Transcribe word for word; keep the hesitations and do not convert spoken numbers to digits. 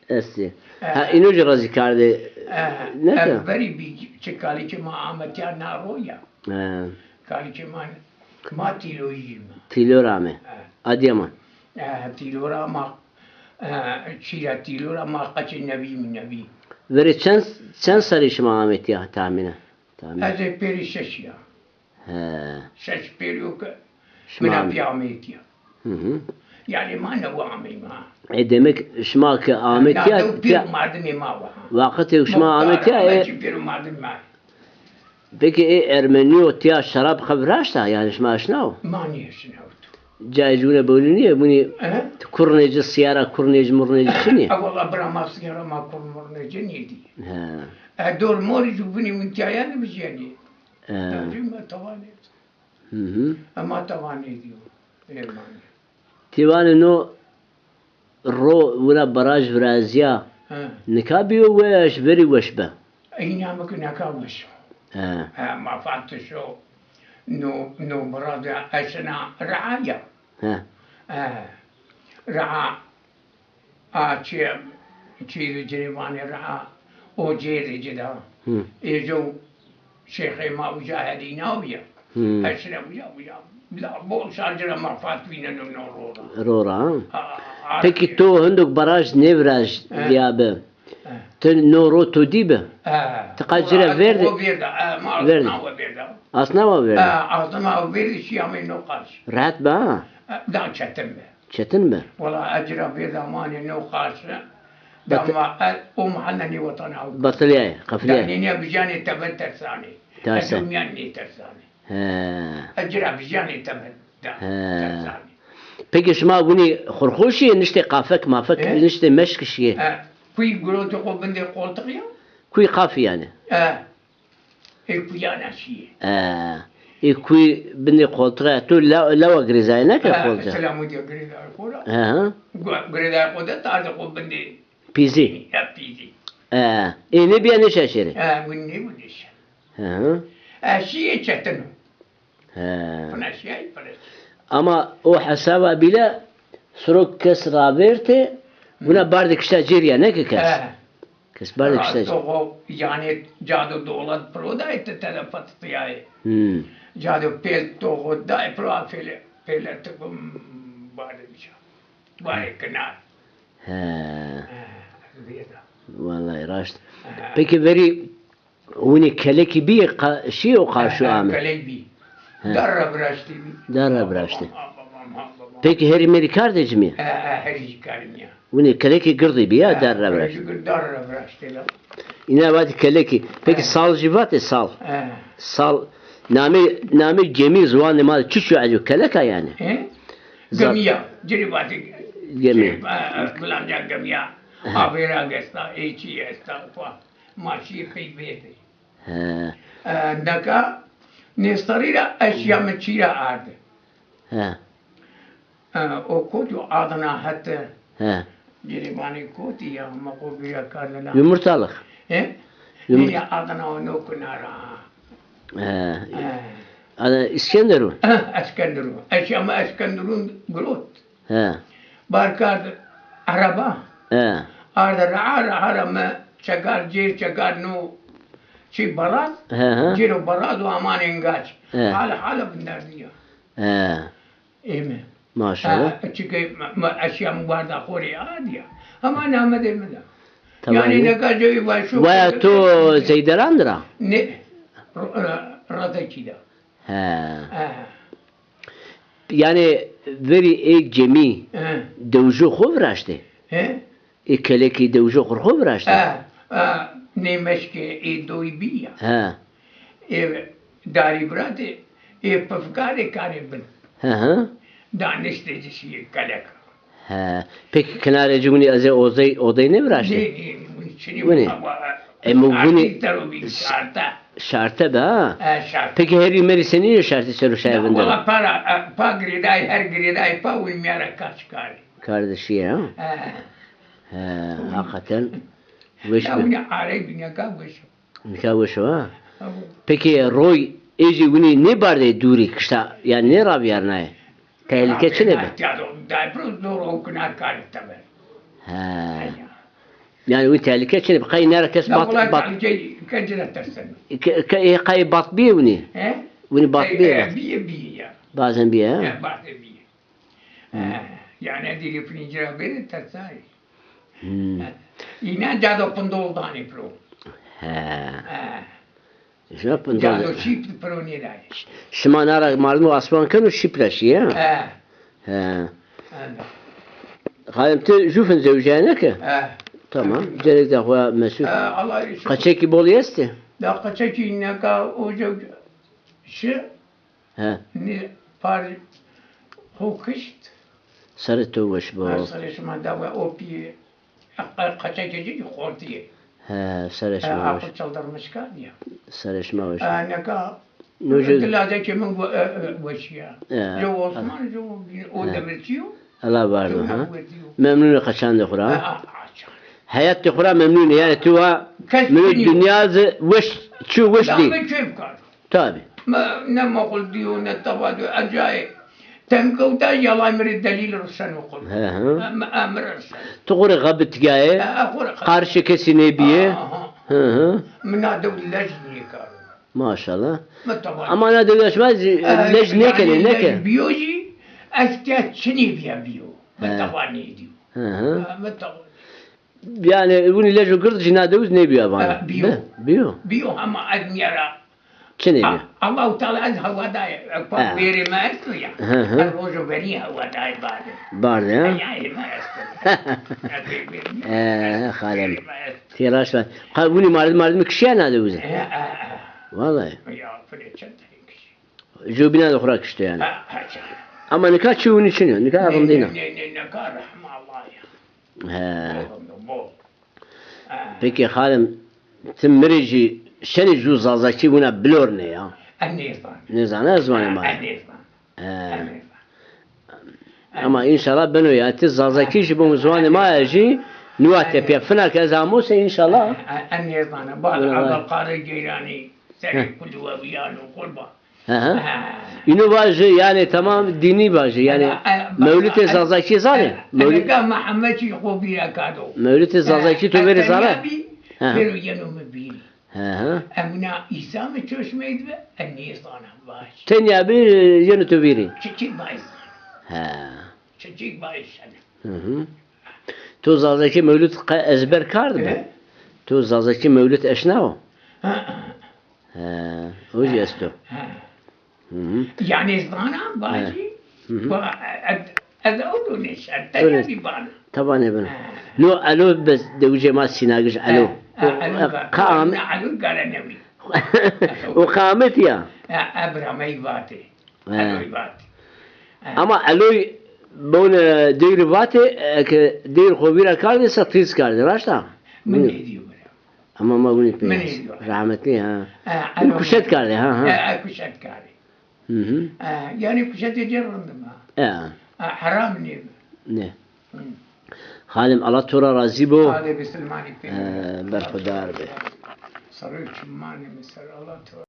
Estî. E, ha, îno jî razî kardê. E, ne e, ke? Verî bî çi kalikê ma ame tîya na ro ya. E. Kalikê ma, ma Tîloyî yîme. Tîlo ra ame. E. Adîyaman. E, Tîlo ra ma, e, çî ra Tîlo ra ma qeçê newî mi newî. Verê çend, çend serrî şima ame tîya tahmînen? Tahmînen. Ez ê pêrê şeş ya. He. Şeş pêrî yo ke mina pîya ameyî tîya. Hı hı. Yanî ma newe ameyîme ha. E, demek şima ke ame tîya, na dew pêro mardimê ma wa ha. Waqitê şima ame tîya, e, çi pêro mardimê ma. Peki, e, Ermenîyo tîya şerab xev viraşta? Yanî şima eşnaw? Ma nêeşnawto. Cayê ci wina bewlî nîyê? Winî kurnê ci, sîyara kurnê ci, murnê ci çinî? E, wela bira ma sîyara ma kurn murnê ci nêdî. He. E, dor morî jû vinî wintîyayan de bijîyenî. He. Dewrî ma tawanê. Hı hı. E, ma tawanê dîyo. Ermenî. Ti vanê no ro wina baraj virazîya, he, nika bîyo weş, verî weş be? Îna mi ki nika weş o. He. He, ma fatişo no, no baraj de eşena raa ya. He. He. Raa a çi, çi de ci rê vanê raa, o cêrê ci da. Hı. Êco Şêxê ma uca herînaw ya. Hmm. Eşre uca, uca. La bol şarcira ma fat vîneno no ro ra. Ro ra, ha? Ha, ha, ha. Peki to hindok baraj nêviraj, he, diyabi. He. Ti no ro to dîbi? He. Ti qa ci ra verdî? O verda. He, ma asna wa verda. Asna wa verda? He, asna wa verda, şî amê no qarş. Rehet be ha? He, da çetin be. Çetin bi. Wela ez ci ra vêrda manê no qarşi. Dama ez o mahal nî wetana ew. Betilîyayê, qefilîyayê. Nîya bijanê teber tersanê. Tersa. Ez dûnîya nêtersanê. He. Ez ci ra bijanê teber da tersanê. Peki şima winî xurxo şîyê, niştê qafek mafek, niştê meşk şîyê? He. Kuy girotê xo bindê qoltiq ya. Kuy qafî yanî. He. Ê kuyana şîyê. E, ê kuy bindê qoltiqe. Tu le-, lewa girêdayê neke qoltiqe? Selamûdîya girêdayê xo ra. He, he. Gu-, girêdayê xo de tardê xo bindê. Pîzî. Ya pîzî. E, ê nêbîya nêşa şêrê? E, win nêbî nêşa. He, he. E, şîyê çetin o. He. Fina şîyayî fina şîyayî. Ama o hesaba bîle sirok kes ravêrtê, wina bardê kişta cêrîya, neke kes? He. Kes bardê kişta cêrîya. Toxo, yanî cado dowlet piro dayê ti telefat tîyayê. Hmm. Cado pêl toxo dayê piro a pêle, pêle ti bardê kişta. Barê kinar. He. He, vêda. Wellahî raşt. He. Peki verî winî kelekî bî, qa-, şî û qarşo ame? Kelek bî. He. Dar ra viraştî bî. Dar ra viraştî. Peki herî merî kardê ci mî? He, he, herî jî kardê mi ya. Winî kelekî girdî bî ya, dar ra viraştî. Dar ra viraştî la. Îna vatî kelekî. Peki sal jî vatê sal? He. Sal, namê, namê gemî ziwanê ma de çiço eco, keleka yanî? He? Gemîya, ci rê vatê gemî. Şey, e, e, filanca gemîya. He. Avêra esta, ê çî esta, fa. Ma şîyê pey vêrdê. He. E, neka nê serrî ra eşya mi çî ra arde. He. E, o kotî yo Adana hete. He. Girêbanê kotî ya, ma xo vîra kardena. Yumurtalık. He? Yumurta- Nê ya Adana o no kinara. He. He. Adana İskenderun. He, Eskenderun. Eşya mi Eskenderun girot. He. Bar kerd ereba. He. Arde raa, raa ra mi çekar cêr, çekar no çi balaz. He, he. Cêro balaz û amanê ngaç. He. Hala, hala vinderdî ya. He. Ê mi. Maşallah. Ha, çike ma, ma eşya mi warda xo rê ardî ya. Hema namedê mi da. Tamam. Yanî neka cewî va şo. Waya to Zeyderan de ra? Ne, ra-, ra-, Radekî de. He. He. Yanî verî ê gemî dewjo xo viraştê? He? Ê kelekî dewjo xo xo viraştê? He, he, nê meşkê ê doyî bî ya. He. Ê darî viratê, ê pifkarê karê bin. Hı hı. Daniştê ci şîyê kelek. He. Peki kinarê ci winî ez ê odey, odey nêviraştê? Nê, nê, winî çinî winî. Ama e, mi winî şarte. Şarte be ha? E, şarte. Peki herî merî senî yo şartî ser o şaya vindero? Wala para, e, pa girêdayê, her girêdayê pa winî mîya ra kaç karê. Kardeşî ya? E. He, hakikaten weş be. Ya winî arey bî, neka weş o. Nika weş o ha? Peki roy ê jî winî nêbardê dûrî kişta, yanî nêravîyarnayê? Tehlîke çinê be? Dayê piro zor o kinar karê teber. He. Yanî wî tehlîke çinê, qey nere kes bat, bat, ke, ke, ke, qey bat bîyê winî? He? Winî bat bîyê? Bîye, bîye ya. Bazen bîye, he? He, bazen bîye. He, yanî dîrê finî cira bêrê tersayê. Hmm. He. Înan ca do pindol danê piro. He. He. Şima pindol. Ca do şîp piro nêdayê. Şima nara mardimo asman keno şîp ra şî, he? He. He. Xalem, ti jû fin zewjîyayne ke? He. Tamam. Gerek de xo ya mesûl. He, Allah razı olsun. Qaçekî bolî estê? Da qaçekî neka o zewj şi. He. Nê par xo kişt. Serê to weş bo. Ha, serê şima da we o pî. Qaçekê ci xortî yê. He, serê şima weş. Aqil çıldırmış kar ya. Serê şima weş. E, neka dilazekê min we-, e, e, weşîya. He. Jo Osman, jo o demirçî yo. Ela vardo, ha? Memnun ê qeçandê xo ra? Ha, ha, ha. Heyatê xo ra memnun ê. Yanî ti wa mi dinya zi weş, çi weş dî. Tabî. Ma ne maqul dîyo, ne tava dîyo. Encayê tengkewta yalay mi rê delîl rişeno xo. He, he. Em, emir rişeno. Tu xo rê xebitîyayê. He, he, xo rê xebit. Qarişê kesî nêbîyê. Aha, aha. Hı hı. Mi na dew lej nêkaro. Maşallah. Mi tava. Ama na dew şima zî lej nêkenê, nêke? Lej bîyo jî, ez ke çinê bîya bîyo. Mi tava nêdîyo. Hı hı. He, mi tava. Yanî winî lej û gird jî na dewiz nêbîya vana. Ha, bîyo. Bîyo. Bîyo ama ez nîya ra. Çinê bîya? Allahu Teala ez hewa daye. Pak bêrê mi esto ya. Hı hı. Ez rojo verî hewa daye bardê. Bardê, ha? Yanî mi esto. Ee, xalem. Bêrê mi esto. Têraş ver. Qa winî mardim, mardim kişîya na dewiz? He, he, he. Vallahi. Ya, pire çend tane kişî. Jûbîna de xo ra kişto yanî. Ha, ha, çend. Ama nika çi winî çin o. Nika rindîna. Ne, ne, ne, nika rehma Allah ya. He. Bol, bol. Peki xalem, ti mi rê jî şenî jû zazakî wina bilornê ya? Ez nêzan. Nêzana ziwanê ma ya? Ez nêzan. He. Ez nêzan. Ama înşallah beno ya. Ti zazakî jî bo ziwanê ma ya jî, nuwa tepîya fina ke ez amo se înşallah. Ez, ez nêzana. Bal Abdulkadir Geylanî, serê kul wewîyan û qurban. Hı hı. Ha. Îno vajî, yanî tamam dînî vajî, yanî mewlidê zazakî zanê? Mewlid-, enega Mihemed jî xo vîra kado. Mewlidê zazakî to verî zana? Bî, hı hı. Pêro yeno mi vîrî. Hı hı. Emina Îsa mi çeşmeyî de, ez nêzana vajî. Tenya bî, yeno to vîrî. Çiçik vajî zana. He. Çiçik vajî şene. Hı hı. To zazakî mewlid qe-, ezber kard bi? He? To zazakî mewlid eşnawo? Hı hı. He, o jî esto. He. Hı hı. Yanî zana vajî, va, ez, ez ewro nêşen, tenya bî vana. Taba nêbeno. He. No elo bes dewicê ma sînagij elo. He, he, elo. O, e, ga-, ka ame-, elo gare newî. O qamet ya. He, Ebramey vatê. He. Eloy vatê. He. Ama eloy bon, e, deyr vatê, e, ke deyr xo vîra kardê se tîz kardê, raşt a? Mi nêdîyo bira. Ama ma winî pê. Mi nêdîyo. Rahmetli ha. He, winî kuşet kardê ha, ha. He, he, kuşet kardê. Hı hı. He, yanî kuşetê ci rind bi ha. He. He, heram nêbi. Ne. Hı. Xalim, Allah to ra razî bo. Xalê bisilmanî pê. He, berxudar be. Sarı çimanê mi ser Allah to